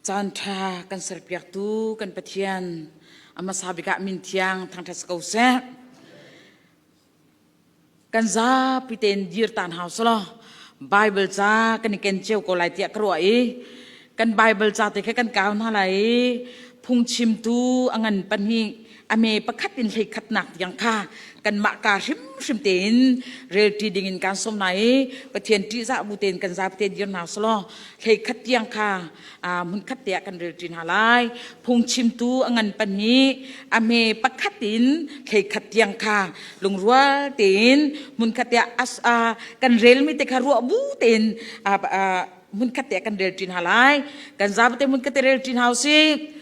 Caan ṭha kan serpiaktu kan Pathian a hmasa bik ah min thiang thangṭhat si ko seh. Kan zapi tein dir tan hau selaw Bible ca kan i ken cio ko lai tiah ka ruah i kan Bible ca te kha kan kau hna lai i phungchimtu a ngan pahnih a me pakhat in hlei khatnak tiang kha kanmah ka hrimhrim tein relṭi dingin kan sawm hna i Pathian ṭihzah bu tein kan zapi te dir hna selaw hlei khat tiang kha hmun khat te ah kan relṭi hna lai. Phungchimtu a ngan pahnih a hme pakhat in hlei khat tiang kha lungrual tein hmun khat te ah kan relmi te kha ruah bu tein hmun khat te ah kan relṭi hna lai. Kan zapi te hmun khat te relṭi hna usih.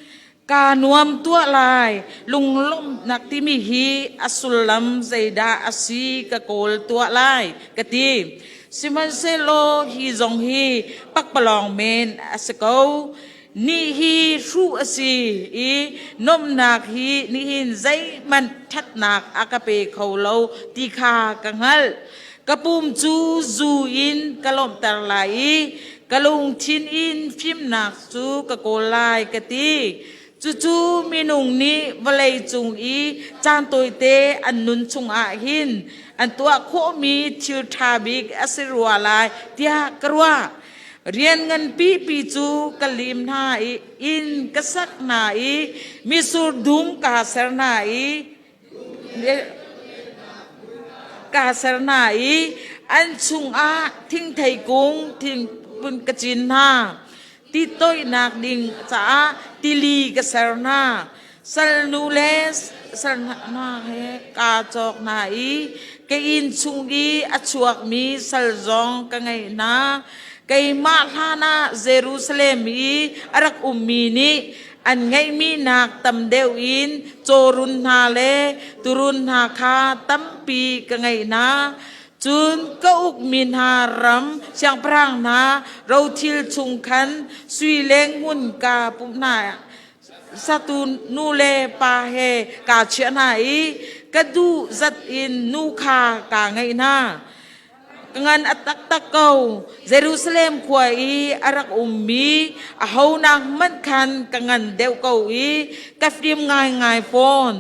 Ka nuam tuah lai. Lunglawmhnak timi hi a sullam zeidah a si ka kawl tuah lai ka ti. Sihmanhsehlaw hi zong hi pakpalawng men a si ko. Ni hi hruh a si i nuamhnak hi nihin zeihmanh ṭhatnak a ka pe kho lo ti kha ka hngalh. Ka pum cu zu in ka lawmhter lai i ka lungthin in fimnak cu ka kawl lai ka ti. Cucu minung nih vawlei cung i caan tawite an nun chungah hin an tuah khawhmi thil ṭha bik a si rua lai tiah ka ruah. Rian nganpi pi cu ka lim hna i inn ka sak hna i mitsur dum kaa ser hna i Kaa ser hna i an chungah thingthei kung thingphun ka cin hna. Ti toihnak ding caah tili ka ser hna. Salnu le sal hna he kaa cawk hna i ka inn chung i a chuakmi sal zong ka ngeih hna. Keimah hlanah Jerusalem i a rak ummi nih an ngeihmi nak tam deuh in cawrun hna le turun hna kha tampi ka ngeih hna. Cun ka ukmi hna ram siangpahrang hna rothil chung khan sui le ngun ka pumh hna. Satu nu le pa he kaa chiah hna i ka duh zat in nu kha kaa ngeih hna. Ka ngan a taktak ko. Jerusalem khua i a rak ummi aho nak hmanh khan ka ngan deuh ko i ka fim ngaingai fawn.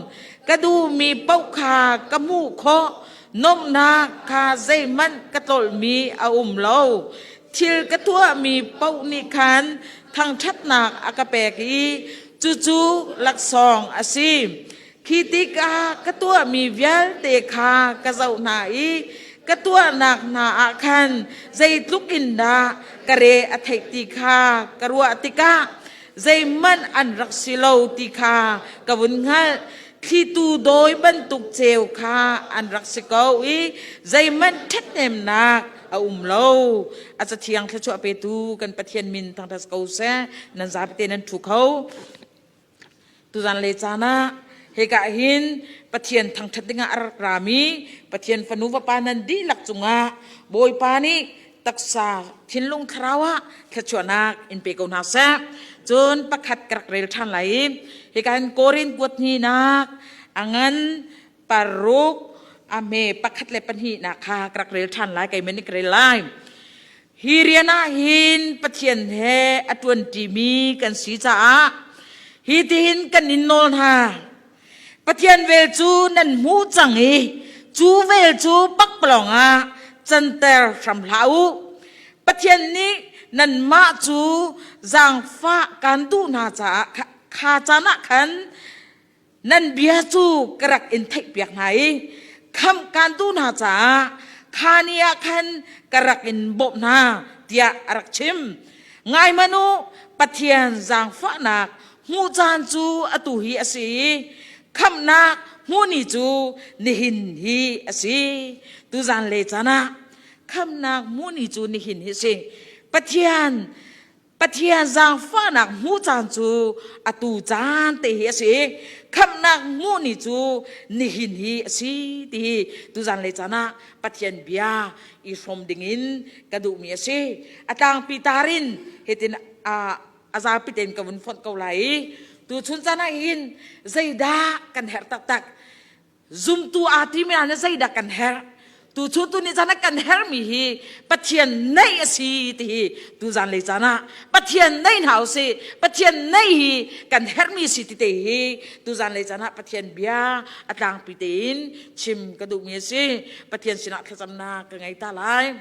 Ka duhmi paoh kha ka hmuh khawh. Nuamhnak kha zeihmanh ka tlolhmi a um lo. Thil ka tuahmi paoh nih khan thangṭhatnak a ka pek i cucu laksawng a si. Khi tikah ka tuahmi vialte kha ka zoh hna i ka tuahnak hna ah khan zeitluk in dah ka re a theih ti kha ka ruah tikah zeihmanh an rak si lo ti kha ka vun hngalh. Thlitu dawi bantuk ceu kha an rak si ko i zeihmanh ṭhathnemnak a um lo. A cathiang thluachuah petu kan Pathian min thangṭhat ko seh. Nan zapi te nan ṭhu kho. Tuzan le caan ah hika hin Pathian thangṭhat dingah a rak rami Pathian fanu vapa nan dihlak cungah Bawipa nih taksa thinlung thlarau ah thluachuahnak in pe ko hna seh. Cun pakhat ka rak rel ṭhan lai i hika hin Korin kuat hnihnak a ngan paruk a hme pakhat le pahnihnak kha ka rak rel ṭhan lai kei men nih ka rel lai. Hi rian ah hin Pathian he a ṭuanṭimi kan si caah hi tihin kan in nawl hna. Pathian vel cu nan hmuh cang i cu vel cu pakpalawng ah canter hram hlah u. Pathian nih nanmah cu zaangfah kan duh hna caah kha caan ah khan Nan bia cu ka rak in theihpiak hna i khamh kaan duh hna caah kha ni ah khan ka rak in bawmh hna tiah a rak chim. Ngai hmanh u, Pathian zaangfahnak hmuh caan cu atu hi a si i khamhnak hmuh ni cu nihin hi a si. Tuzan le caan ah khamhnak hmuh ni cu nihin hi a si. Pathian Pathian zaangfahnak hmuh caan cu atu caan te hi a si. Khamhnak hmuh ni cu nihin hi a si ti hi tuzan le caan ah Pathian bia i hrawm dingin ka duhmi a si. A tlangpi tar in hitin a zapi tein ka vun fonh ko lai i tuchun caan ah hin zeidah kan herh taktak? Zumtu aa timi ah zeidah kan herh? Tu chun tu ni caan ah kan hermi hi Pathian neih a si ti hi tu zan lei caan ah Pathian neih hna usih. Pathian neih hi kan hermi si ti te hi tu zan lei caan ah Pathian bia a tlangpi tein chim ka duhmi a si. Pathian sinah thlacamnak ka ngei ta lai.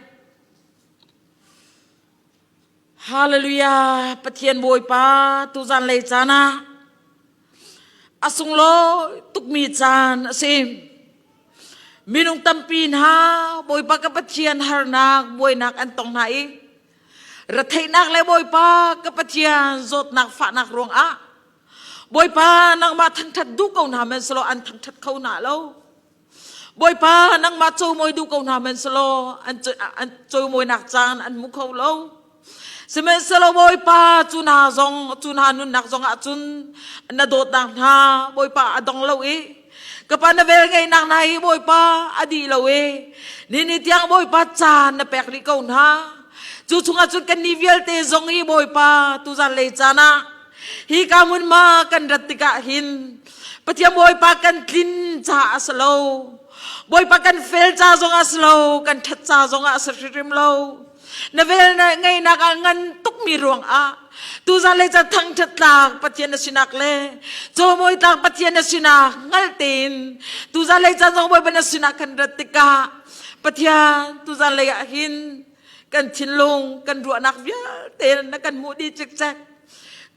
Hallelujah! Pathian Bawipa tu zan lei caan ah a sunglawi tukmi caan a si. Minung tampi hna Bawipa ka Pathian harnak buainak an tong hna i retheihnak le Bawipa ka Pathian zawtnak fahnak ruangah Bawipa nangmah thangṭhat duh ko hna men selaw an thangṭhat kho hna lo. Bawipa nangmah cawimawi duh ko hna hmanhsehlaw an an cawimawinak caan an hmu kho lo. Sihmanhsehlaw Bawipa cu hna zong cu hna nunnak zong ah cun na dawtnak hna Bawipa a dong lo i ka pa na vel ngeihnak hna hi Bawipa a dih lo i nini tiang Bawipa caan na pek rih ko hna. Cu chungah cun kannih vialte zong hi Bawipa tuzan lei caan ah Hi ka hmunhma kan rat tikah hin Pathian Bawipa kan tlin caah a si lo. Bawipa kan fel ca zong a si lo, kan ṭhat ca zong ah a si hrimhrim lo. Na vel ngeihnak ah ngan tukmi ruangah tuzan le ca thangṭhat tlak Pathian na sinak le cawimawi tlak Pathian na sinak hngal tein tuzan lei caan zong Bawipa na sinak kan rat tikah Pathian tuzan lei ah hin kan thinlung kan ruahnak vialte na kan hmuh dih cikcek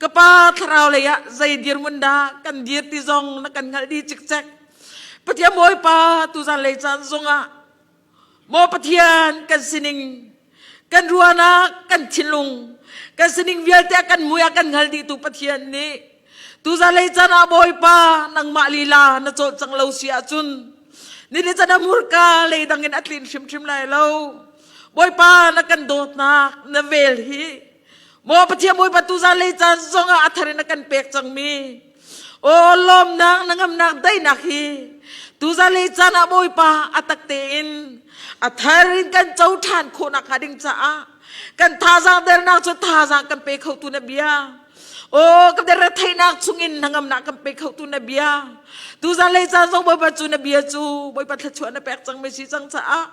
ka pa thlarau lei ah zei dirhmun dah kan dir ti zong na kan hngalh dih cikcek Pathian Bawipa tuzan lei caan zongah maw Pathian kan sining kan ruahnak kan thinlung kan sining vialte kan mui ah kan hngal dih tu Pathian nih tuzan lei caan ah Bawipa nangmah lila na cawlcang lo si ahcun ni le caan ah murka lei dang in a tlin hrimhrim lai lo Bawipa na kan dawtnak na vel hi maw Pathian Bawipa tuzan lei caan zongah a thar in na kan pek cangmi aw lawmnak na ngamnak daihnak hi tuzan lei caan ah Bawipa a tak tein a thar in kan co ṭhan khawhnak hnga ding caah kan thazaang dernak cu thazaang kan pe khotu na bia Aw ka der theihnak chungin hnangamnak kan pe kho tu na bia. Tuzan lei caan zong Bawipa cu na bia cu Bawipa thluachuah na pek cang mi si cang caah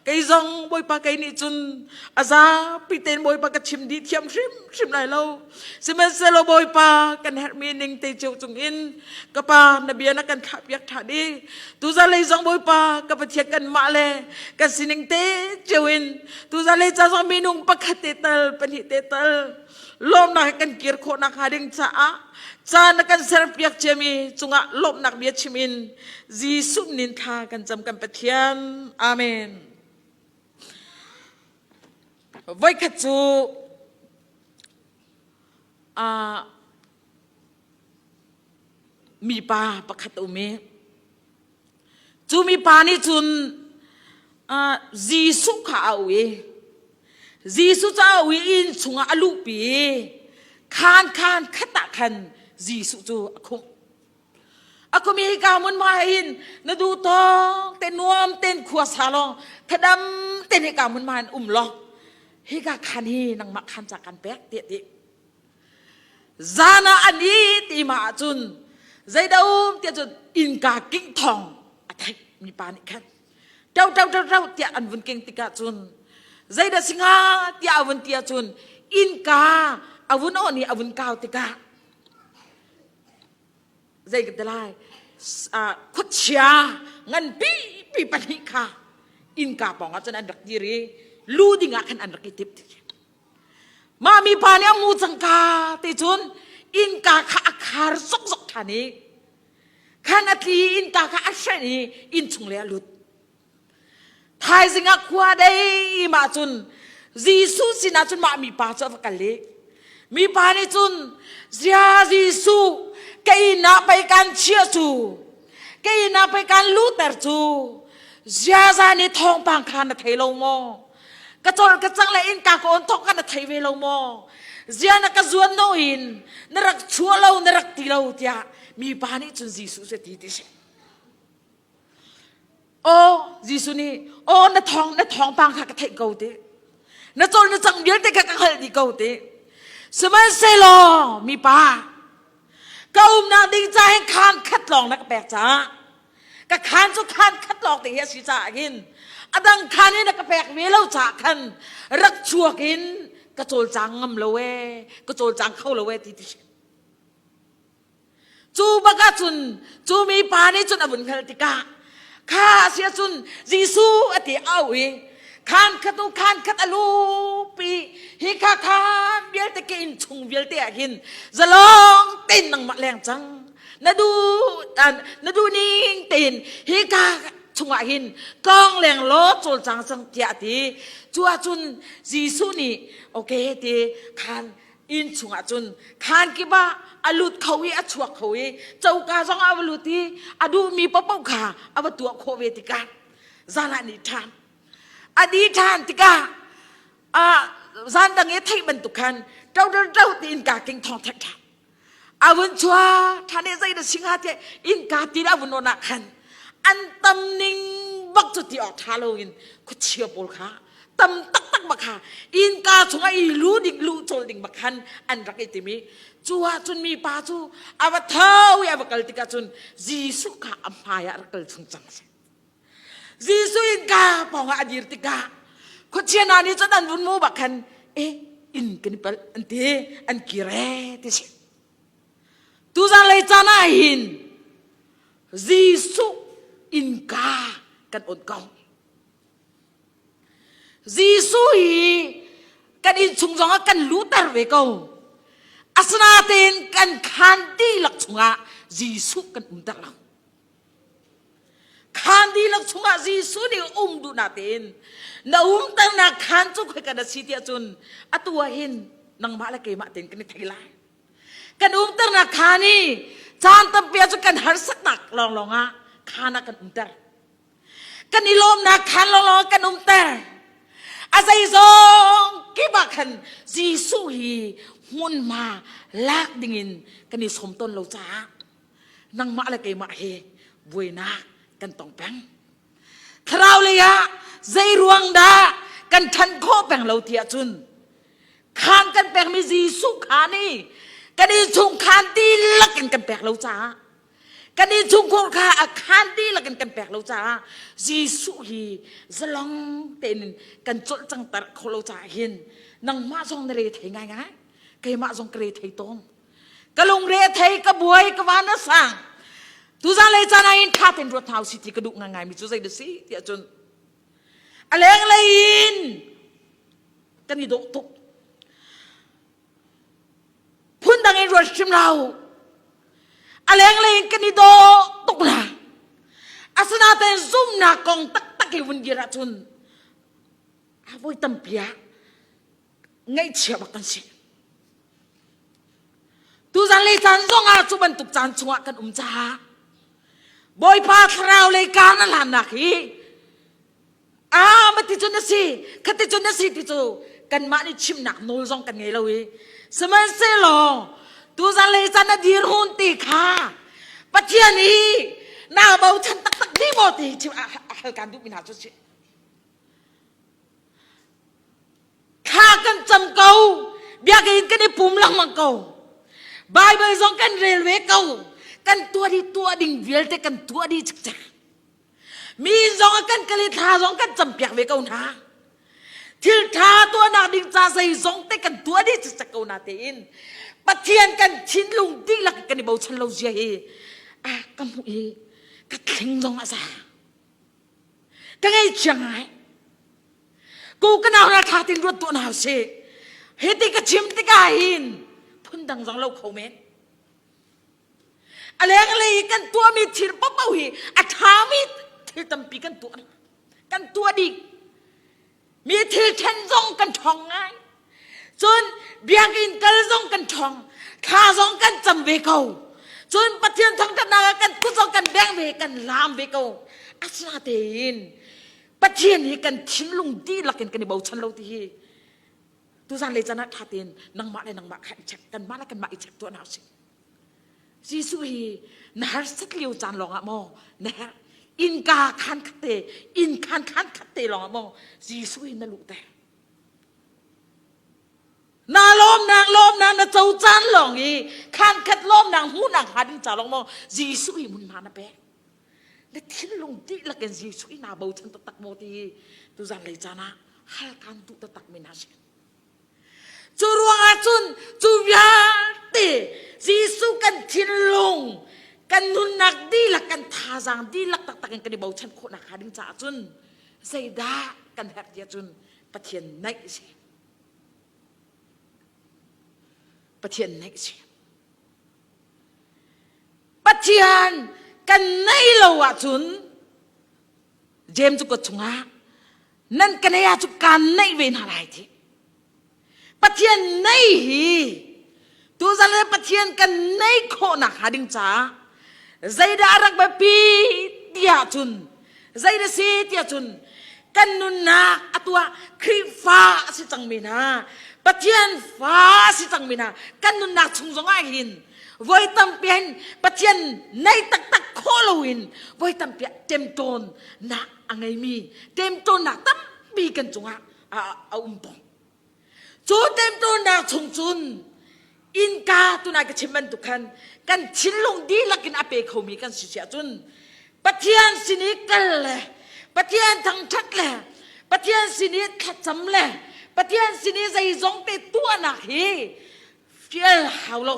kei zong Bawipa kei nih cun a zapi tein Bawipa ka chim dih thiam hrimhrim lai lo. Sihmanhsehlaw Bawipa kan herhmi ning te cio cungin ka pa na bia na kan thlah piak ṭhan i tuzan lei zong Bawipa ka Pathian kanmah le kan sining te cio in tuzan lei caan zong minung pakhat te tal pahnih te tal lawmnak he kan kir khawh nakhnga ding caah caan na kan serpiak ciami cungah lawmhnak bia chim in Jesuh nin thla kan cam kan Pathian. Amen. Voikhat cu uh, mipa pakhat um i Cu mipa nih cun uh, Jesuh kha a au i Jesuh cu a au i inn chungah a luhpi i khaan khaan khat ah khan Jesuh cu a khumh. A kum i hika hmun ma hin na duh tawk te nuam ten khua sa law thadam ten hika hmun ma hin um law hika khan hi nangmah khan ca kan pek tiah ti. Zan ah an i ti ma ahcun zeidah um tiah cun innka king thawng a theih mipa nih khan ṭo ṭo ṭo ṭo tiah an vun king tikah cun zeidah si hnga tiah a vun ti ahcun innka a vun awn i a vun kau tikah zei ka ti lai khuachia nganpi pi pahnih kha innka pawng ah cun an rak dir i lu ding ah khan an rak i tip Mah mipa nih a mu cangka te cun innka kha a khar zokzok ṭhan i khan a tli i innka kha a hrenh i innchung lei a lut. Thaizing ah khua dei mah cun Jesuh sinah cun mah mipa cu a va kal i mipa nih cun zia Jesuh ka inn ah pei kan chiah cu ka inn ah pei kan luhter cu ziaza nih thawngpang kha na thei lo maw Ka col ka cang le innka ka on thawk ka na thei ve lo maw? Zia na ka zuan no in na rak chuah lo na rak ti lo tiah mipa nih cun Jesuh cu ti ti si. Aw Jesuh nih aw na thawng na thawngpang kha ka theih ko ti. Na col na cang vialte kha ka hngalh dih ko ti. Sihmanhsehlaw mipa ka umnak ding ca hin khaan khat lawng na ka pek caah ka khaan cu khaan khat lawng te hi a si caah hin. A dang khan in a ka pek ve lo caah khan rak chuak in ka cawlcang ngam lo ee, ka cawlcang kho lo ee ti ti si. Cu bak ahcun cu mi pa nih cun a vun hngalh tikah kha a si ahcun Jesuh a ti au i khan khat u khan khat a lupi hi kha khan vialte ke inn chung vialte ah hin zalong tein nangmah leng cang na duh na duh ning tein hi ka chungah hin tlawng leng law cawlcang cang tiah a ti. Cu ahcun Jesuh nih okay ti khan inn chungah cun khaan kip ah a lut kho i a chuak kho i coka zong ah a va lut i a duhmi paohpaoh kha a va tuah khawh ve tikah zan ah ni ṭhan a di ṭhan tikah ah zan dang i theih bantuk khan ṭo ṭo ṭo tiin ka king thong ṭhan ṭhan a vun chua ṭhan i zei na si hnga tiah innka ti a vun on ah khan an tam ning bak cu ti awk ṭha loin khuachia pawl kha tam taktak bak kha innka chungah i lu ding lu cawl ding bak khan an rak i tim i cu ah cun mi pa cu a va tho i a va kal tikah cun Jesuh kha a hmai ah rak kal chung cang a si. Jesuh innka pawngah a dir tikah khuachia hna nih cun an vun mu bak khan e inn kan i palh an ti an kir ee ti si. Tuzan lei caan ah hin Jesuh innka kan on ko. Jesuh hi kan innchung zongah kan luhter ve ko. Asinain kan khaan dihlak chungah Jesuh kan umter lo. Khaan dihlak chungah Jesuh nih um duhnak tein na umternak khaan cu khoika na si tiah cun atu ah hin nangmah le keimah tein kan i thei lai. Kan umternak khaan hi caan tampi ah cun kan harsatnak lawnglawng ah khaan ah kan umter. Kan i lawmnak khan lawnglawng kan umter. A zeizong kip ah khan Jesuh hi hmunhma lak dingin kan i sawm tawn lo caah nangmah le keimah hi buainak kan tong peng. Thlarau lei ah zei ruang dah kan ṭhan khawh peng lo ti ahcun khaan kan pekmi Jesuh khaan i kan innchungkhaan dihlak in kan pek lo caah Kan innchungkhar kha a khaan dihlak in kan pek lo caah Jesuh hi zalong tein kan cawlcangter kho lo caah hin nangmah zong na re thei ngaingai keimah zong ka re thei tawn ka lungre thei ka buai ka van a sang tuzan lei caan ah hin tha tein ruat hna usih ti ka duh ngaingai mi cu zei dah si tiah cun a lenglei in kan i dawh tuk Phundang in ruat hrim lo. A lenglei in kan i dawh tuk la. Asinain zumnak kong taktak i vun dir ahcun a voi tampi ah ngaihchia bak kan si. Tuzan lei caan zong ah cu bantuk caan chungah kan um caah Bawipa thlarau lei kaan a hlannak hi Ah, mati cun a si, khati cun a si ti cu kanmah nih chimnak nawl zong kan ngei lo i sihmanhsehlaw tuzan lei caan a dir hun ti kha Pathian hi naa bochan taktak dih maw ti chim a hal kan duhmi hna cu si. Thla kan cam ko, biakinn kan i pum lengmang ko. Bible zong kan rel ve ko. Kan tuah dih tuah ding vialte kan tuah dih cikcek. Mi zong a kan kal i thla zong kan campiak ve ko hna. Thil ṭha tuahnak ding ca zeizong te kan tuah dih cicek ko na tein Pathian kan thinlung dihlak kan i bochan lo zia hi ah ka hmuh i ka thling zong a za. Ka ngaihchia ngai. Ku ka nau na ṭha tin ruat tuah hna usih. Hiti ka chim tikah hin phundang zong lo kho men. A lenglei i kan tuahmi thil paohpaoh hi a ṭhami thil tampi kan tuah kan tuah dih. Mi thil ṭhen zong kan ṭhawng ngai. Cun biakinn kal zong kan ṭhawng. Thla zong kan cam ve ko. Cun Pathian thangṭhatnak ah kan kut zong kan beng ve, kan laam ve ko. Asinain Pathian hi kan thinlung dihlak in kan i bochan lo ti hi tuzan lei caan ah ṭha tein nangmah le nangmah kha i check kanmah le kanmah i check tuah hna usih. Jesuh hi na harsat lio caan lawngah maw na herh innka khan khat te inn khan khan khat te lawngah maw Jesuh hi na luh ter na lawmnak lawmnak na co caan lawng i khan khat lawmnak hmuhnak hnga ding ca lawng maw Jesuh hi hmunhma na pek. Na thinlung dihlak in Jesuh i naa bochan taktak maw ti hi tuzan lei caan ah hal kaan duh taktak mi hna si. Cu ruangah cun cu vialte Jesuh kan thinlung kan nunnak dihlak kan thazaang dihlak taktak in kan i bochan khawhnak hnga ding caah cun zeidah kan herh tiah cun Pathian naih a si. Pathian naih a si. Pathian kan naih lo ahcun James cu ka chungah nan ka nei ah cu kaan naih ve hna lai ti. Pathian nei hi tuzan le Pathian kan nei khawhnak hnga ding caah zeidah a rak biapi tiah cun zeidah si tiah cun kan nunnak a tuah Khrihfa a si cangmi hna Pathian fa a si cangmi hna kan nunnak chung zongah hin voi tampi hin Pathian nei taktak khawh loin voi tampi ah ṭemṭawn nak a ngeimi ṭemṭawnnak tampi kan cungah a um tawn. Cu ṭemṭawnnak chung cun innka tunai ka chim bantuk khan kan thinlung dihlak in a pe khomi kan si siah cun Pathian sin i kal le Pathian thangṭhat le Pathian sin i thlacam le Pathian sin i zeizong te tuahnak hi fial hau lo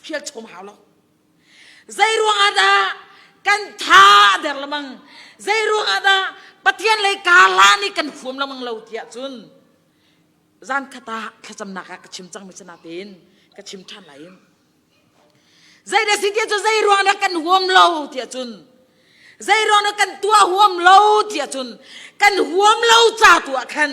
fial chom hau lo zei ruangah dah kan tha a der lamang zei ruangah dah Pathian lei kaa nih kan huam lamang lo tiah cun zan khat ah thlacamnak ah ka chim cangmi si natein ka chim ṭhan lai zei dah si tiah cun zei ruang dah kan huam lo tiah cun zei ruang dah kan tuah huam lo tiah cun kan huam lo ca tu ah khan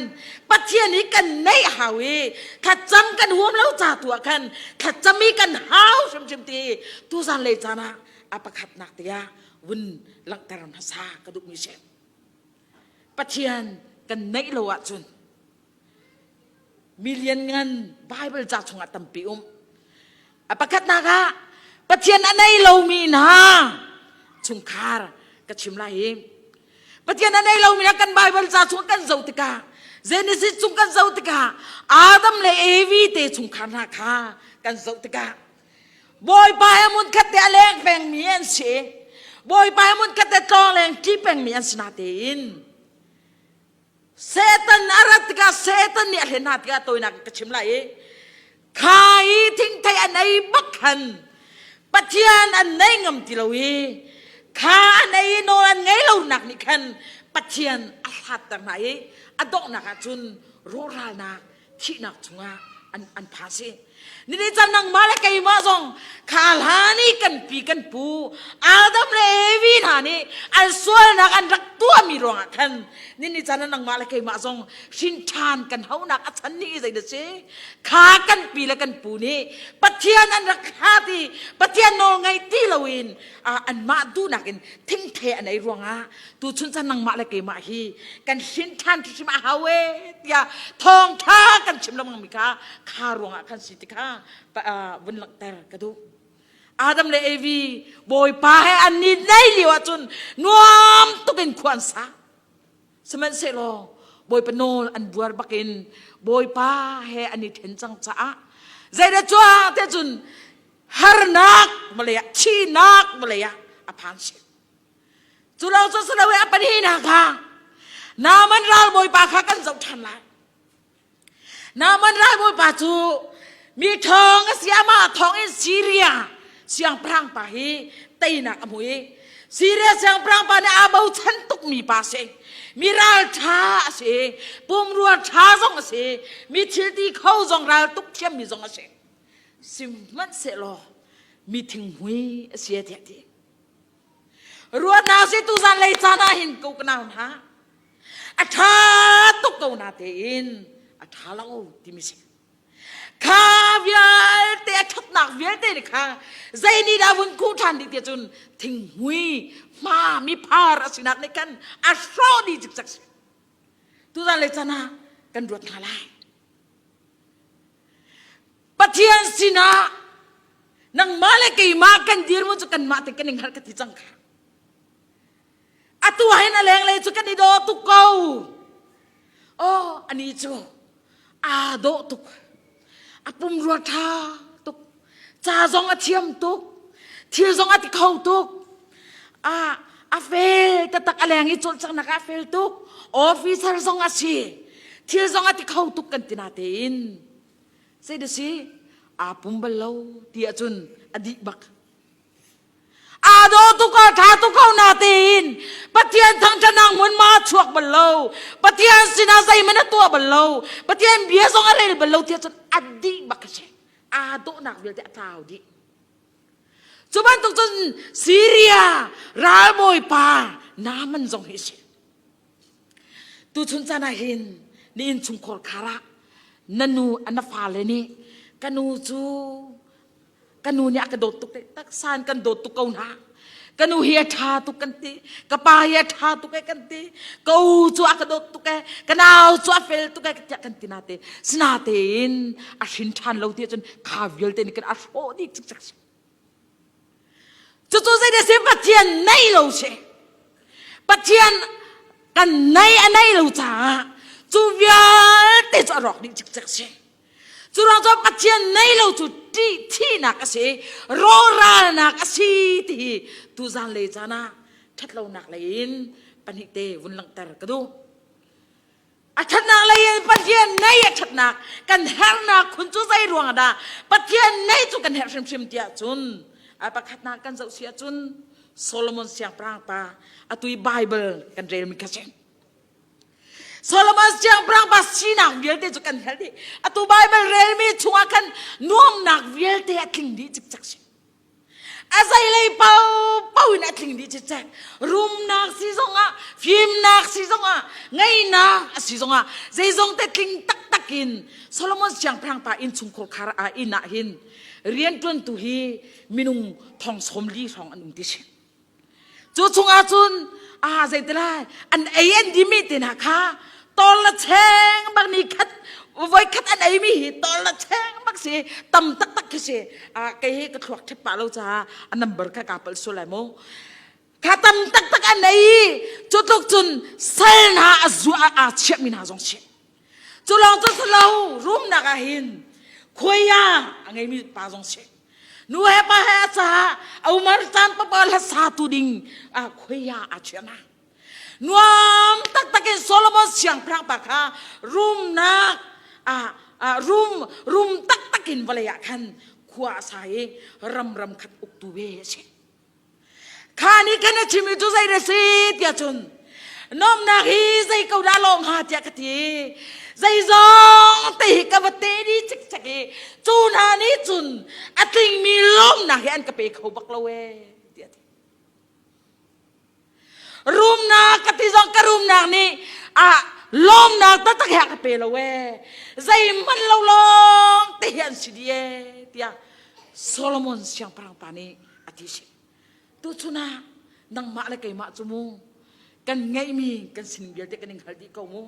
Pathian hi kan neih hau i thlacam kan huam lo ca tu ah khan thlacam hi kan hau hrimhrim ti tuzan lei caan ah a pakhatnak tiah vun langhter hmasa ka duhmi si Pathian kan neih lo ahcun Mi lianngan Baibal ca chungah tampi um. A pakhatnak ah Pathian a nei lomi hna chungkhar ka chim lai hi. Pathian a nei lomi hna kan Baibal ca chung kan zoh tikah Genesis chung kan zoh tikah Adam le Evi te chungkhar hna kha kan zoh tikah Bawipa he hmunkhat te a leng pengmi an si. Bawipa he hmunkhat te tlawng leng ṭi pengmi an si natein Satan a rat tikah Satan nih a hlen hna tikah tawinak ka chim lai i kha i thingthei an ei bak khan Pathian an nei ngam ti lo i kha an ei i nawl an ngei lo nak nih khan Pathian a hlatter hna i a donghnak ah cun rawhralnak thihnak chungah an an pha si Nini can nangmah le keimah zong kha hlan i kan pi kan pu Adam le Evi hna nih an sualnak an rak tuahmi ruangah khan nini can nangmah le keimah zong hrin ṭhan kan haunak a chan ni zei na si kha kan pi le kan pu nih Pathian an rak hlat i Pathian nawl ngei ti loin anmah duhnak in thingthe an ei ruangah tuchun chan nangmah le keimah hi kan hrin ṭhan hrim a hau e tiah thawngṭha kan chim lengmang mi kha kha ruangah khan si ti kha vun langhter ka duh Adam le Evi Bawipa he an ni nei lio ahcun nuam tuk in khua an sa sihmanhsehlaw Bawipa nawl an buar bakin Bawipa he an i ṭhen cang caah zeidah cuah te cun harnak vawlei ah thihnak vawlei ah a phan si cu lo cu si lo a pahnihnak kha Naaman ralbawipa kha kan zoh ṭhan lai Naaman ralbawipa cu mi ṭhawng a si amah thawng in Syria siangpahrang pa hi teinak a hmu i Syria siangpahrang pa nih aa bochan tukmi pa a si mi ralṭha a si pumrua ṭha zong a si mi thilti kho zong ral tuk thiammi zong a si sihmanhsehlaw mi thinghmui a si tiah ti ruat hna si tuzan lei caan ah hin ko ka nau hna a ṭha tuk ko na tein a ṭha lo timi si kha vialte a ṭhatnak vialte nih kha zei nih dah vun kuh ṭhan dih tiah cun thinghmui hma mi phar a sinak nih khan a hrawh dih cikcek si tuzan lei caan ah kan ruat hna lai Pathian sinah nangmah le keimah kan dirhmun cu kanmah te kan i hngalh ka ti cang kha. Atu ah hin a lenglei cu kan i daw tuk ko. Oh, ani cu aa dawh tuk. A pumrua ṭha tuk. Ca zong a thiam tuk. Thil zong a ti kho tuk. Ah, A fel taktak a leng i cawlcanghnak ah a fel tuk. Officer zong a si. Thil zong a ti kho tuk kan ti natein zei dah si aa pum bal lo ti ahcun a dih bak. Aa daw tuk a ṭha tuk ko natein Pathian thangṭhatnak hmunhma a chuak bal lo. Pathian sinah zeihmanh a tuah bal lo. Pathian bia zong a rel bal lo ti ahcun a dih bak a si. Aa dawhnak vialte a tlau dih. Cu bantuk cun Syria ralbawipa Naaman zong hi a si. Tuchun caan ah hin na innchungkhar khar ah na nu na fale nih ka nu cu ka nu nih a ka dawt tuk te taksa in kan dawt tuk ko hna. Ka nu hi a ṭha tuk kan ti. Ka pa hi a ṭha tuk e kan ti. Ka u cu a ka dawt tuk e. Ka nau cu a fel tuk e tiah kan ti nate. Sinatein a hrin ṭhan lo ti ahcun kha vialte nih kan a hrawh dih cikcek si. Cucu zeidah si Pathian nei lo si. Pathian kan nei a nei lo caah cu vialte cu a rawk dih cikcek si. Cu ruang cu Pathian nei lo cu ṭih thihnak a si, rawhralnak a si ti hi tuzan le caan ah ṭhatlonak lei in pahnihte vun langhter ka duh. A ṭhatnak lei in Pathian nei a ṭhatnak kan herhnak khun cu zei ruang dah Pathian nei cu kan herh hrimhrim tiah cun a pakhatnak kan zoh si ahcun Solomon siangpahrang pa atu i Bible kan relmi kha si. Solomon siangpahrang pa sinak vialte cu kan hngalh dih. Atu Bible relmi chungah khan nuamnak vialte a tling dih cikcek si. A zeilei paohpaoh in a tling dih cikcek. Rumnak si zongah, fimnak si zongah, ngeihnak a si zongah, zeizong te tling taktak in Solomon siangpahrang pa innchungkhar khar ah inn ah hin rianṭuantu hi minung thong 40 hrawng an um ti si. Cu chungah cun ah zeitilai an ei an dimi te hna kha tol na cheng bak ni khat voi khat an ei mi hi tol na cheng bak si tam taktak khi si ah kei hi ka thluak thep pah lo caah a number kha ka palh sual lai mu kha tam taktak an ei cu tluk cun sal hna a zu a chiah mi hna zong si cu lawng cu si lo rumnak ah hin khuaia a ngeimi pa zong si Nu he pa he a caah a umar caan papa hla satu ding ah khuia a chiah hna. Nuam taktak in Solomon siangpahrang pa kha rumnak ah rum rum taktak in vawlei ah khan khua a sa i ram ram khat uktu ve a si. Kha nih khan a chimmi cu zei dah si tiah cun nuamhnak hi zei ko dah lawng hnga tiah ka ti. Zeizong te hi ka va te dih cikcek i cu hna nih cun a tlingmi lawmnak hi an ka pe kho bak lo ee tiah a ti. Rumnak ka ti zong ka rumnak nih a lawmnak taktak hi a ka pe lo ee. Zeihmanh lo lawng te hi an si dih ee tiah Solomon siangpahrang pa nih a ti si. Tuchun ah nangmah le keimah cu mu kan ngeihmi kan sining vialte kan i hngal dih ko mu.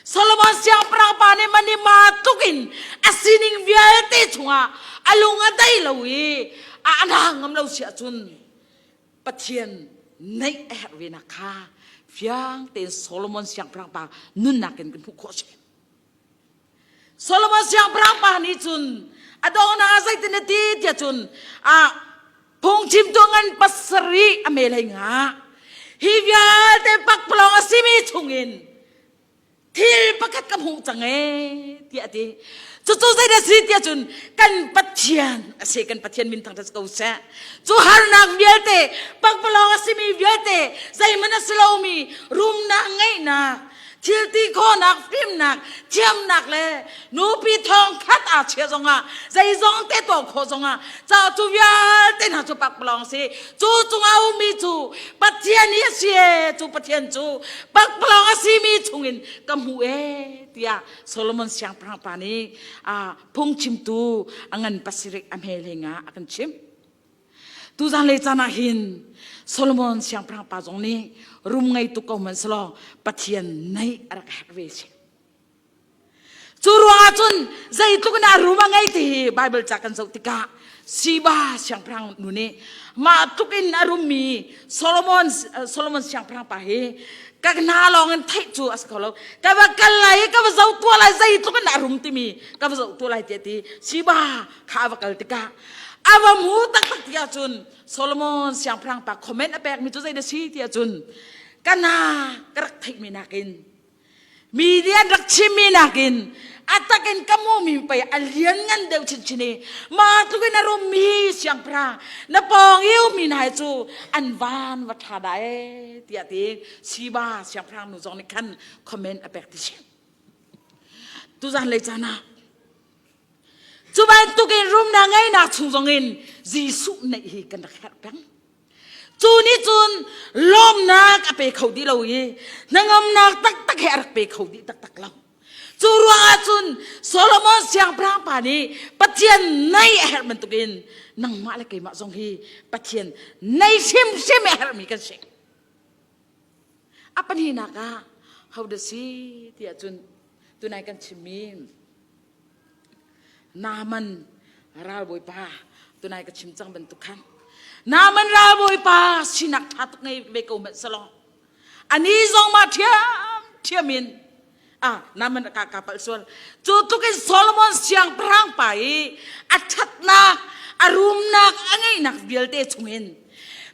Solomon siangpahrang pa nih manima tluk in a sining vialte chungah a lung a dai lo i a ana ngam lo si ahcun Pathian neih a herh ve nak kha fiang tein Solomon siangpahrang pa nunnak in kan hmuh khawh si. Solomon siangpahrang pa nih cun a donghnak ah zeitin a ti tiah cun a phungchimtu ngan pasarih a mel hei nga hi vialte pakpalawng a simi chungin thil pakhat ka hmuh cang ee tiah a ti cucu zeidah si tiah cun kan Pathian a si kan Pathian min thangṭhat ko seh cu harnak vialte pakpalawng a simi vialte zeihmanh a si lomi rumnak ngeihnak thilti khawhnak fimnak thiamnak le nupi thong khat aa chia zongah zeizong te tuah khawh zongah ca cu vialte hna cu pakpalawng si cu cungah ummi cu Pathian hi a si e cu Pathian cu pakpalawng a simi chungin ka hmuh e tiah Solomon siangpahrang pa nih a phungchimtu a ngan pasarih a hme hlengah a kan chimh Tuzan le caan ah hin Solomon siangpahrang pa zong nih rum ngei tuk ko hmanhsehlaw Pathian neih a rak herh ve si. Cu ruangah cun zeitluk in a rum a ngei ti hi Bible ca kan zoh tikah Siba siangpahrang nu nih mah tluk in a rummi Solomon Solomon siangpahrang pa hi ka hna lawng in theih cu a si kho lo ka va kal lai i ka va zoh tuah lai zeitluk in a rum timi ka va zoh tuah lai tiah ti Siba kha a va kal tikah. A va hmu taktak ti ahcun Solomon siangpahrang pa comment a pekmi cu zei dah si ti ahcun kana ka rak theihmi nakin mi nih an rak chimmi nakin a takin ka hmuhmi pei a lian ngan deuh chinchin i mah tluk in a rummi siangpahrang na pawng i ummi hna hi cu an van va ṭha dah ee tiah ti Siba siangpahrang nu zong nih khan comment a pek ti si. Tuzan lei caan ah cu bantukin rumnak ngeihnak chung zongin Jesuh neih hi kan rak herh peng. Cu nih cun lawmnak a pe kho dih lo i hnangamnak taktak he a rak pe kho dih taktak lo. Cu ruangah cun Solomon siangpahrang pa nih Pathian nei a herh bantukin nangmah le keimah zong hi Pathian nei hrimhrim a herhmi kan si. A pahnihnak ah ho dah si tiah cun tunai kan chimmi Naaman ralbawipa tunai ka chim cang bantuk khan Naaman ralbawipa sinak ṭha tuk ngei ve ko hmanh selaw ani zong ma ṭhiam ṭhiam in ah Naaman ka ka palh sual cu tluk in Solomon siangpahrang pa i a ṭhatnak a rumnak a ngeihnak vialte chungin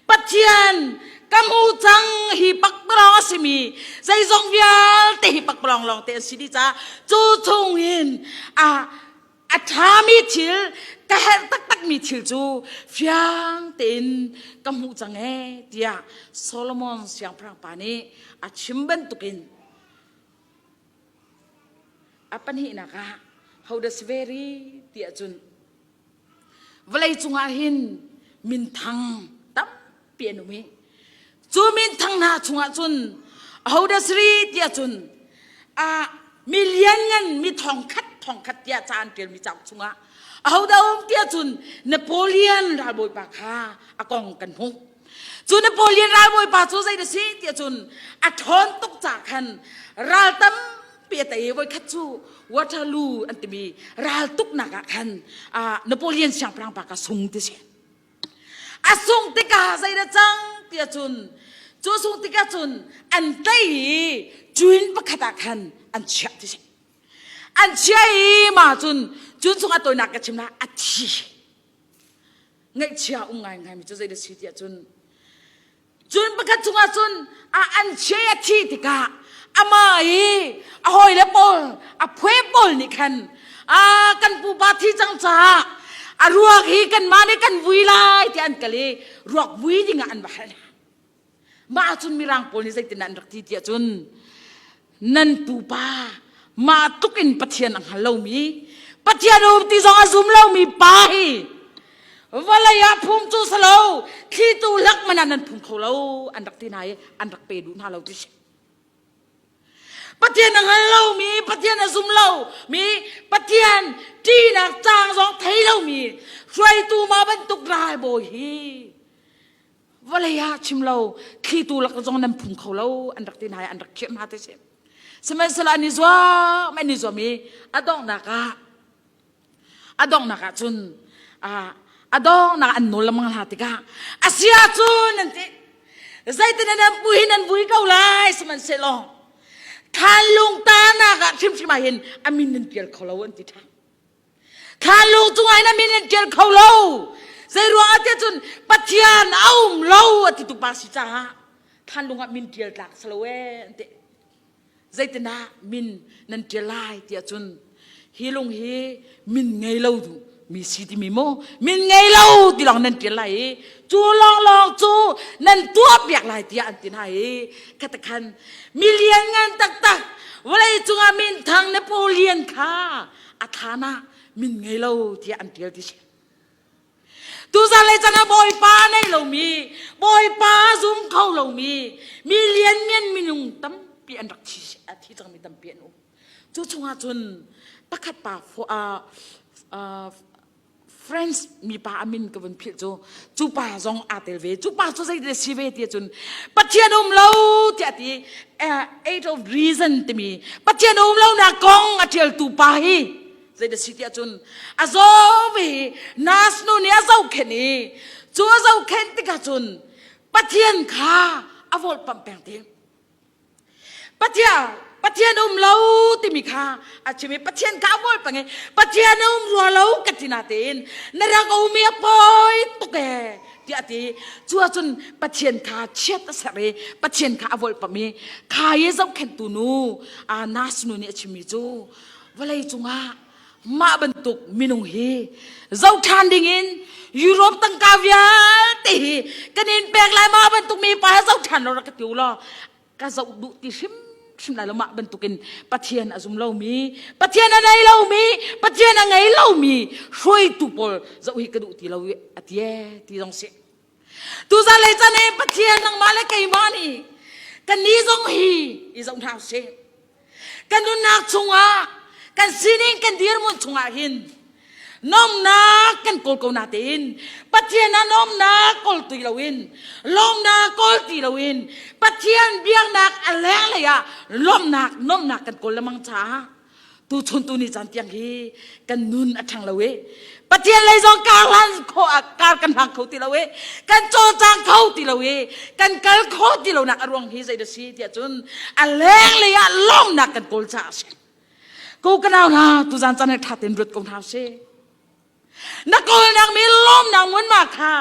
Pathian ka hmu cang hi pakpalawng a simi zeizong vialte hi pakpalawng lawng te an si dih caah cu chung in a a ṭhami thil ka herh taktakmi thil cu fiang tein ka hmuh cang ee tiah Solomon siangpahrang pa nih a chim bantukin a pahnihnak ah hodah si ve ri tiah cun Vawlei cungah hin minthang tampi an um i cu minthang hna chungah cun ahodah si ri tiah cun a mi lianngan mi thongkhat thongkhat tiah ca an ṭialmi cauk chungah ahodah um tiah cun Napoleon ralbawipa kha a kong kan hmuh. Cu Napoleon ralbawipa cu zei dah si tiah cun a ṭhawn tuk ca khan ral tam tampi a tei voikhat cu Waterloo an timi raltuknak ah khan Napoleon siangpahrang pa ka sung ti si a sung tikah zeidah cang tiah cun cu sung tikah cun an tei i cuin pakhat ah khan an chiah ti si an chiah i ma cun cun chung a tawinak ka chim la a thi ngaihchia um ngaingai mi cu zeidah si tiah cun Cun pakhat chungah cun a an chia a thih tikah amah i a hawile pawl a phuai pawl nih khan a kan pupa thi cang caah a ruak hi kanmah nih kan vui lai tiah an kal i ruak vui dingah an va hal hna. Mah ahcun Mirang pawl nih zeitin an rak ti tiah cun nan pupa mah tluk in Pathian a hngal lomi Pathian um ti zong a zum lomi pa hi vawlei ah phum cu salo thlitu lak man ah nan phum kho lo an rak ti hna i an rak pe duh hna lo ti si Pathian a hngal lomi Pathian a zum lo mi Pathian ṭihnak caang zong thei lomi hruaitu ma bantuk ralbawi hi vawlei ah chim lo thlitu lak zong nan phung kho lo an rak ti hna i an rak khirh hna te si sihmanhsehlaw an i zuam an i zuam i a donghnak ah a donghnak ah cun a donghnak an nawl lengmang hna tikah a si ahcun an ti zeitin nan vui hin nan vui ko lai sihmanhsehlaw thlanlung tanak ah hrimhrim ah hin a min nan tial kho lo an ti ṭhan Thlanlung cungah hin a min in ṭial kho lo. Zei ruangah tiah cun Pathian a um lo a ti tu pa si caah thlanlung ah min ṭial tlak si lo ee an ti. Zeitinah min nan ṭial lai tiah cun hi lung hi min ngei lo du mi si timi mu min ngei lo ti lawng nan ṭial lai i cu lawnglawng cu nan tuah piak lai tiah an ti hna i khatakhan mi lianngan taktak vawlei cungah minthang Napoleon kha a thlan ah min ngei lo tiah an ṭial ti si. Tuzan le chan ah Bawipa nei lomi, Bawipa zum kho lomi, mi lianngan minung tampi an rak thi, a thi cangmi tampi an um. Cu chungah cun pakhat pa French mipa a min ka vun philh cu cu pa zong aa tel ve cu pa cu zeidah si ve ti cun Pathian um lo tiah ti Age of Reason timi Pathian um lo nak kong a ṭialtu pa hi zeidah si tiah cun a zaw ve nas nu nih a zohkhenh i cu a zohkhenh tikah cun Pathian kha a volhpamh peng ti Pathian. Pathian um lo timi kha a chim i Pathian kha a bual peng i Pathian a um rua lo ka ti natein na rak um i a poi tuk ee tiah a ti. Cu ahcun Pathian kha chiat a serh i Pathian kha a volhpamh i kha i zohkhenhtu nu Nas nu nih a chimmi cu vawlei cungah mah bantuk minung hi zoh ṭhan dingin Europe tangka vialte hi kan in pek lai mah bantuk mi pa he zoh ṭhan lo rak ka ti u law ka zoh duh ti hrimhrim lai lo mah bantukin Pathian a zum lomi Pathian a nei lomi Pathian a ngei lomi hruaitu pawl zoh hi ka duh ti lo a ti e ti zong si tuzan lei chan i Pathian nangmah le keimah nih kan ni zong hi i zoh hna usih kan nunnak chungah kan sining kan dirhmun chungah hin nomnak kan kawl ko natein Pathian ah nomnak kawl ti loin lawmnak kawl ti loin Pathian biaknak a lenglei ah lawmnak nomnak kan kawl lengmang caah tuchun tu ni caan tiang hi kan nun a ṭhang lo i Pathian lei zong kar hlan kho kar kan hlang kho ti lo i kan cawlcang kho ti lo i kan kal kho ti lo nak a ruang hi zei dah si tiah cun a lenglei ah lawmnak kan kawl caah a si ko ka nau hna tuzan caan he ṭha tein ruat ko hna usih Na kawlnak mi lawmnak ngunma kha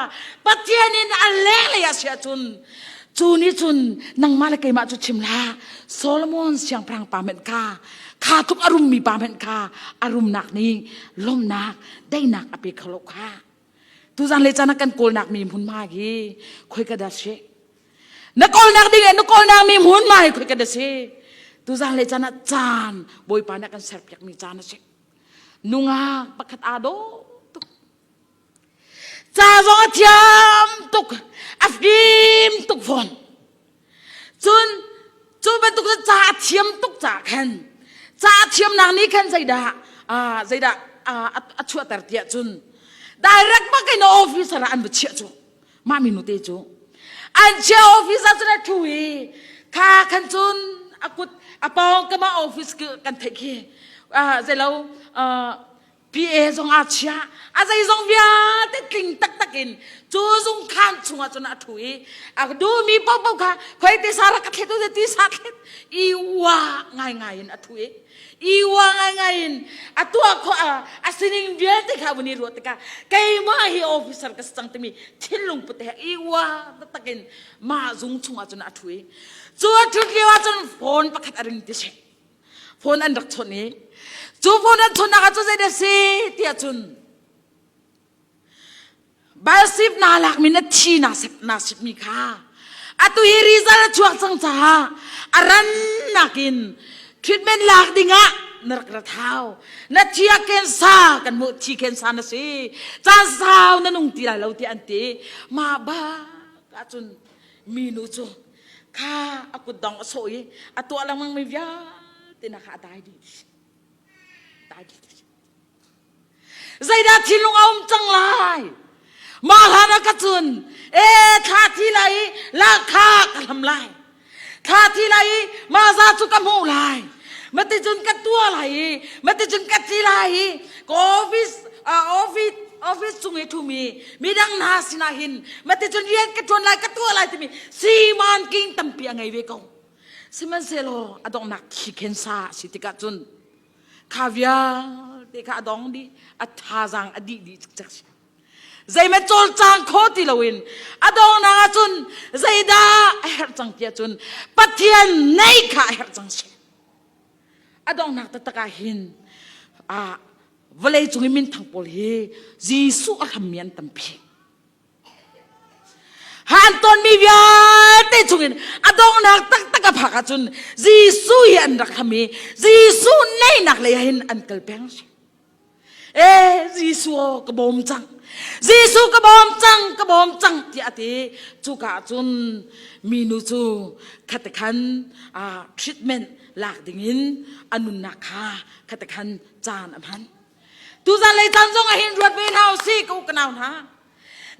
Pathian in a lenglei ah si ahcun cu nih cun nangmah le keimah cu chim hlah Solomon siangpahrang pa hmenh kha kha tluk a rummi pa hmenh kha a rumnak nih lawmnak daihnak a pe kho lo kha tuzan le caan ah kan kawlnak mi hmunhma hi khoi ka dah si na kawlnak ding na kawlnak mi hmunhma hi khoi ka dah si tuzan le caan ah caan Bawipa nih a kan serpiak mi caan a si Nungak pakhat aa dawh tuk. Ca zong a thiam tuk. A fim tuk fawn. Cun cu bantuk cu ca a thiam tuk caah khan ca a thiamnak nih khan zeidah zeidah a chuahter tiah cun direct bak in officer ah an va chiah cu mah minu te cu an chiah office ah cun a ṭhu i kha khan cun a kut a pawng kama office kan theih khi zeilo PA zong aa chia a zeizong vialte tling taktak in cu zung khan chungah cun a ṭhu i a duhmi paohpaoh kha khoi ti sa rak ka thlet u ti sa thlet i wa ngaingai in a ṭhu i i ua ngaingai in a tuah khawh a sining vialte kha vun i ruah tikah keimah hi officer ka si cang timi thinlung put he i ua taktak in mah zung chungah cun a ṭhu i cu a ṭhut lio ah cun phone pakhat a ring ti si phone an rak chawnh i cu phone an chawnhnak ah cun zei dah si tiah cun Balsip naa lakmi na thi naa sep naa sipmi kha atu hi result a chuak cang caah a rannak in treatment lak dingah na rak rat hau na thi ah cancer kan hmuh thi cancer na si caan sau na nung ti lai lo tiah an ti mah bak ahcun minu cu kha a kutdong a sawh i a tuah lengmang mi vialte na kha a dai dih dai dih Zeidah thinlung a um cang lai? Mah hlan ah ka cun, e thla thi lai i lahkha ka hlam lai. Thla thi lai i mah za cu ka hmuh lai. Maticun ka tuah lai i maticun ka ti lai i ka office office office chung i ṭhumi midang hna sinah hin maticun rian ka ṭuan lai ka tuah lai timi siman king tampi a ngei ve ko. Sihmanhsehlaw a donghnak thi khen sa a si tikah cun Kha vialte kha a dong dih, a thazaang a dih dih cikcek si. Zeihmanh cawlcang kho ti loin a donghnak ahcun zeidah a herh cang tiah cun Pathian nei kha a herh cang si. A donghnak taktak ah hin vawlei cung i minthang pawl hi Jesuh a hrammi an tampi. Han tonmi vialte chungin a donghnak taktak a phak ahcun Jesuh hi an rak hlam i Jesuh neinak lei ah hin an kal peng. E Jesuh ka bawm cang. Jesuh ka bawm cang, ka bawm cang tiah a ti. Cuka ahcun minu cu khate khan treatment lak dingin a nunnak kha khate khan caan a hman. Tuzan lei caan zong ah hin ruat ve hna usih ka u ka nau hna.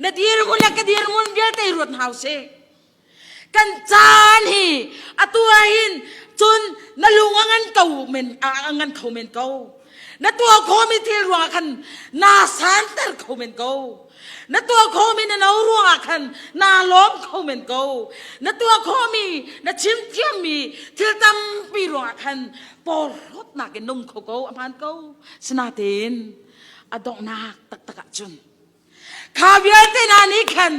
Na dirhmun le ka dirhmun vialte ruat hna usih. Kan caan hi atu ah hin cun na lung a ngan ko men a ngan kho men ko. Na tuah khawhmi thil ruangah khan naa santer kho men ko. Na tuah khawhmi na no ruangah khan naa lawm kho men ko. Na tuah khawhmi, na chim thiammi thil tampi ruangah khan porhlawtnak in nung kho ko, a hmaan ko. Sinain a donghnak taktak ahcun Kha vialte hna nih khan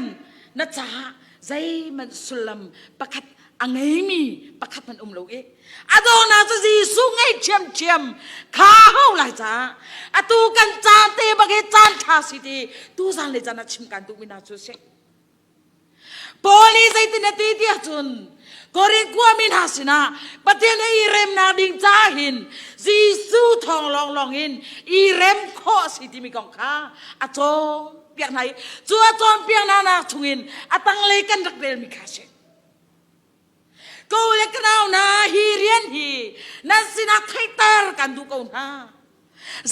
na caah zeihmanh sullam pakhat a ngeimi pakhat hmanh um lo i a dawhnak cu Jesuh ngei ṭhiamṭhiam kha ho lai caah atu kan caan te bak hi caan ṭha si ti tuzan le caan ah chim kan duhmi hna cu a si. Paul nih zeitin a ti tiah cun Korin khuami hna sinah Pathian he i remnak ding caah hin Jesuh thawng lawnglawng in i rem khawh a si timi kong kha a cawnpiak hna i cu a cawnpiak hna nak chungin a tanglei kan rak relmi kha a si. Ko le ka nau hna hi rian hi nan sinah theihter kan duh ko hna.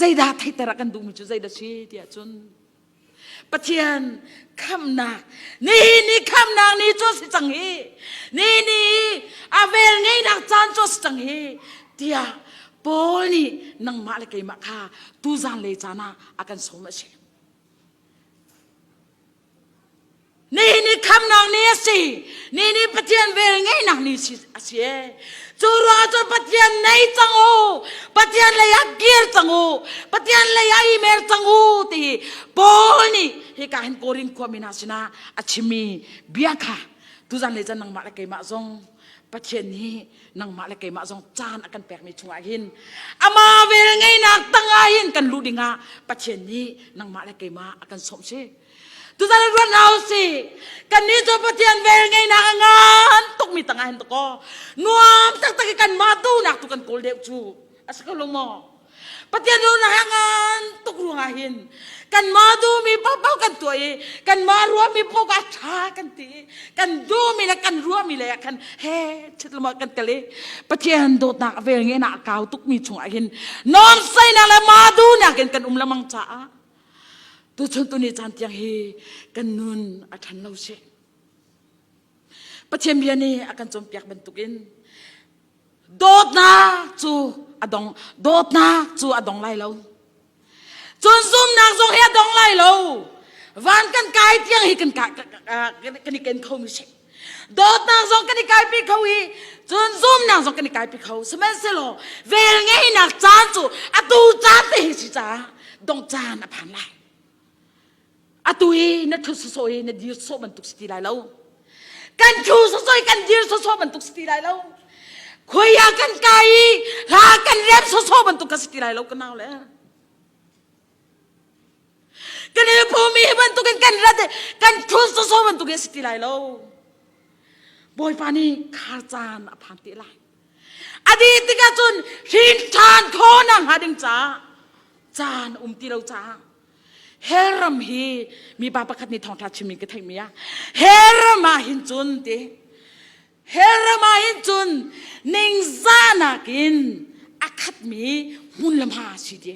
Zeidah theihter a kan duhmi cu zeidah si tiah cun Pathian khamnak nihin ni khamnak ni cu si cang hi ni ni a vel ngeihnak caan cu si cang hi tiah Paul nih nangmah le keimah kha tuzan le caan ah a kan sawm a si. Nihin ni khamnak ni a si. Ni ni Pathian vel ngeihnak ni si a si e. Cu ruangah cun Pathian nei cang u. Pathian lei ah kir cang u. Pathian lei ah i mer cang u ti Paul nih hika hin Korin khuami hna sinah a chimmi bia kha tuzan le chan nangmah le keimah zong Pathian nih nangmah le keimah zong caan a kan pekmi chungah hin ama vel ngeihnak tangah hin kan luh dingah Pathian nih nangmah le keimah a kan sawm si. Tuzan ruat hna usih. Kannih cu Pathian vel ngeihnak a ngan tukmi tangah hin takaw nuam taktak i kanmah duhnak tu kan kawl deuh cu a si ko lo maw? Pathian duhnak a ngan tuk ruangah hin kanmah duhmi paohpaoh kan tuah i kanmah ruahmi paoh a ṭha kan ti i kan duhmi le kan ruahmi lei ah khan he ṭhit lama kan tel i Pathian dawtnak a vel ngeihnak a kau tukmi chungah hin nuamsainak le mah duhnak in kan um lengmang caah Tuchun tuni caan tiang hi kan nun a ṭhan lo si. Pathian bia nih a kan cawnpiak bantukin dawtnak cu a dong dawtnak cu a dong lai lo. Cun zumnak zong hi a dong lai lo. Van kan kai tiang hi kan kan i ken kho mi si. Dawtnak zong kan i kaipi kho i cun zumnak zong kan i kaipi kho. Sihmanhsehlaw vel ngeihnak caan cu atu caan te hi si caah dongh caan a phan lai. Atu hi na ṭhut sawsawh i na dir sawh bantuk si ti lai lo. Kan ṭhu sawsawh i kan dir sawsawh bantuk si ti lai lo. Khuai ah kan kai i hla kan rem sawsawh bantuk ka si ti lai lo ka nau le. Kan i phumi hi bantukin kan rat i kan ṭhut sawsawh bantukin a si ti lai lo. Bawipa nih khar caan a phan te lai. A dih tikah cun hrin ṭhan khawhnak hnga ding caah caan um ti lo caah hell ram hi mipa pakhat nih thawngṭha chimmi ka theihmi ah hell ram ah hin cun ti hell ram ah hin cun ningzahnak in a khatmi hmun le hma si ti.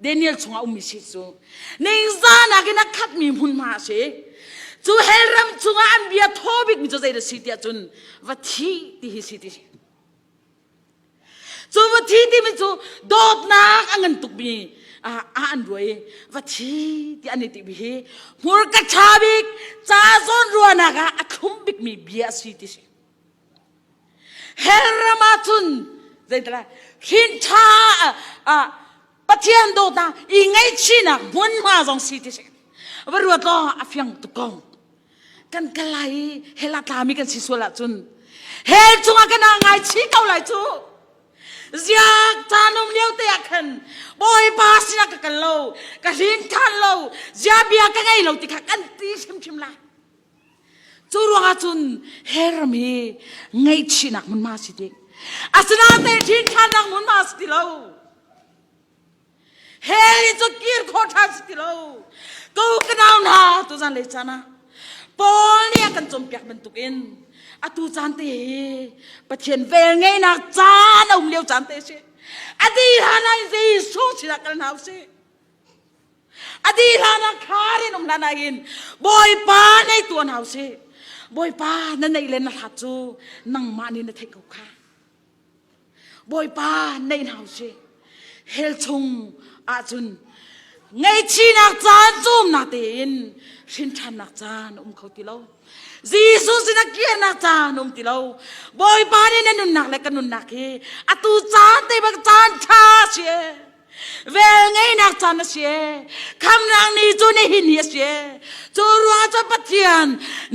Daniel chungah ummi si cu ningzahnak in a khatmi hmunhma a si. Cu hell ram chungah an bia thaw bikmi cu zeidah si tiah cun va thi ti hi si ti. Cu va thi timi cu dawtnak a ngan tukmi a an ruai va thi ti an i timi hi hmurka ṭha bik ca zawn ruahnak ah a thlum bikmi bia a si ti si. Hell ram ah cun zeitala hrin ṭha ah Pathian dawtnak i ngaihchihnak hmunhma zong si ti si. Va ruat law a fiang tuk ko. Kan kal lai i hell ah tlami kan si sual ahcun hell chungah kan aa ngaichih ko lai cu. Ziak caan um lio te ah khan Bawipa sinah ka kal lo, ka hrin ṭhan lo, zia bia ka ngei lo ti kha kan ti hrimhrim lai. Cu ruangah cun hell ram hi ngaihchihnak hmunhma si ti. Asinain ṭhin ṭhannak hmunhma si ti lo. Hell hi cu kir khawh ṭhan si ti lo. Ko ka nau hna tuzan lei caan ah Paul nih a kan cawnpiak bantukin atu caan te hi Pathian vel ngeihnak caan a um lio caan te a si. A dih hlan ah Jesuh sinah kal hna usih. A dih hlan ah khar in um hlan ah hin Bawipa nei tuan hau si. Bawipa na neih le na hlat cu nangmah nih na theih ko kha. Bawipa nei hau si. Hell chung ahcun ngaihchihnak caan cawmnak tein hrinṭhannak caan um kho ti lo. Jesuh sin a kirnak caan um ti lo. Bawipa nih na nunnak le ka nunnak hi atu caan te bak caan ṭha si Vel ngeinak caan a si khamnak ni cu nihin hi a si cu ruang cu Pathian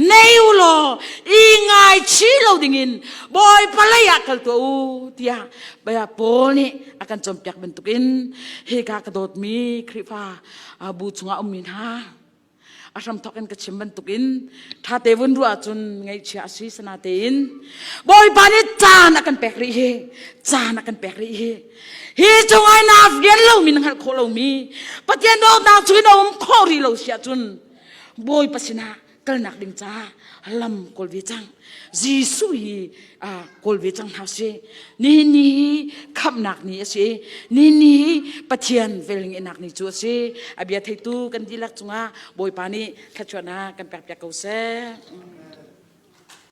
nei u law i ngaichih lo dingin Bawipa lei ah kal tuah u tiah bia Paul nih a kan cawnpiak bantukin hika ka dawtmi Khrihfa bu chungah ummi hna a hramthawk in ka chim bantukin ṭhate vun ruah ahcun ngaihchia a si sana tein Bawipa nih caan a kan pek rih hi caan a kan pek rih hi hi cungah naa rian lomi na hngalh khawh lomi Pathian dawtnak chungin a um khawh rih lo si ahcun Bawipa sinah kalnak ding caah lam kawl ve cang Jesuh hi kawl ve cang hna si nihin ni hi khamhnak ni a si nihin ni hi Pathian velngeihnak ni cu a si a bia theitu kan dihlak cungah Bawipa nih thluachuahnak kan pek piak ko seh.